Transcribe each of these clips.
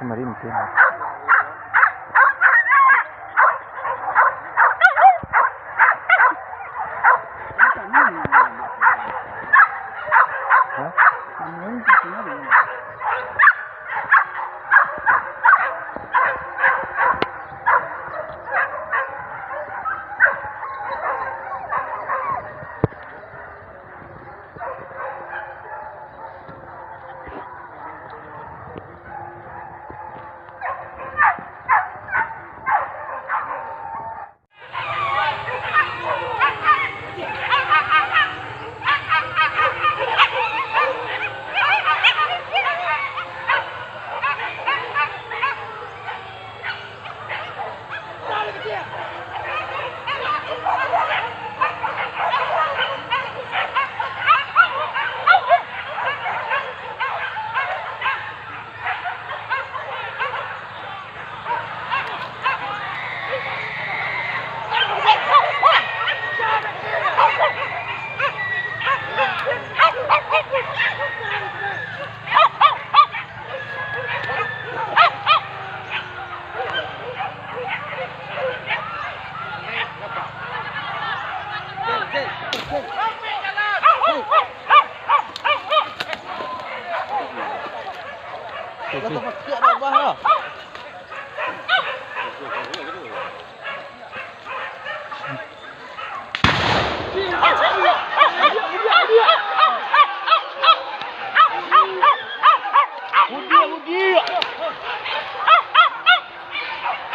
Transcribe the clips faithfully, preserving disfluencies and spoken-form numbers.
Merintih. Hah?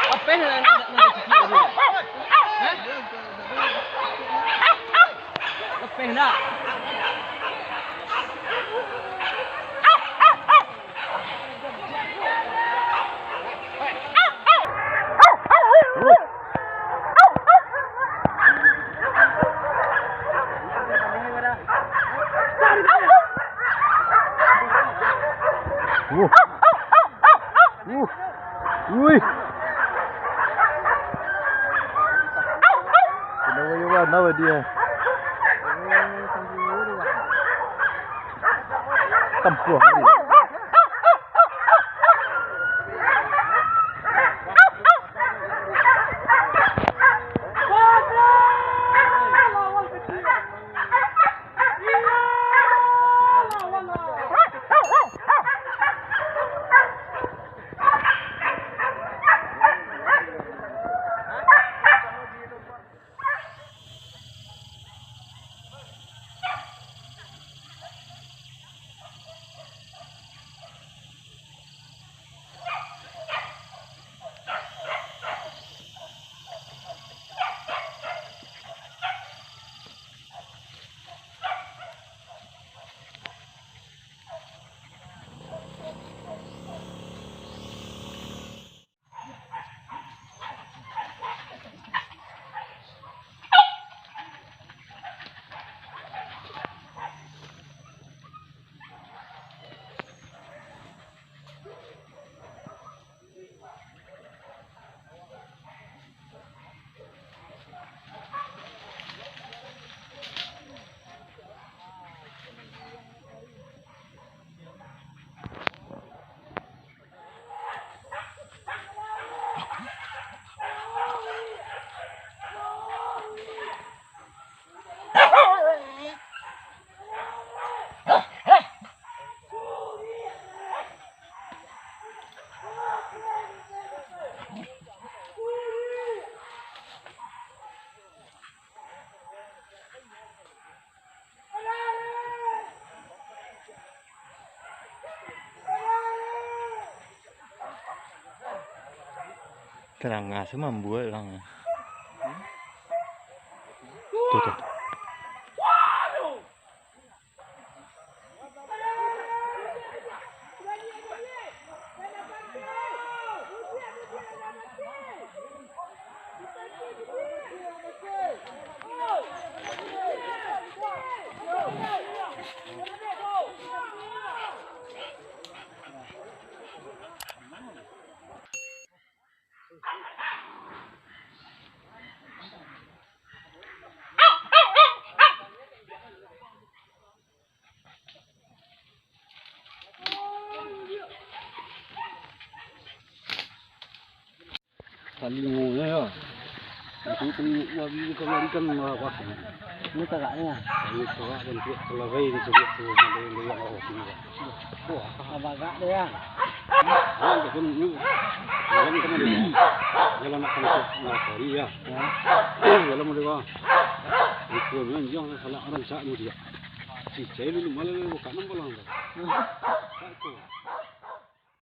Apeh nak, nak, nak, nak cuci dulu? Hah? Apeh nak? Uh. Uh. Ui. Kenapa yo, kenapa dia? Tempuh. Tarang asa mambuek urang. Tuh, tuh. Salingo yo. Itu tu wabi kamari kan marah. Ini tagaknyo. Ini tagak dan tu kalau bayi ni cukup tu, ada yang dia awak ni. Wah, abagak dia. Ah, betul ni. Jalan kemana dia? Jalan nak kena nak cari ya. Ya. Jalan mau dia. Itu ni yang salah orang sak ni dia. Si cai dulu malah bukan nampak lah. Tak tu.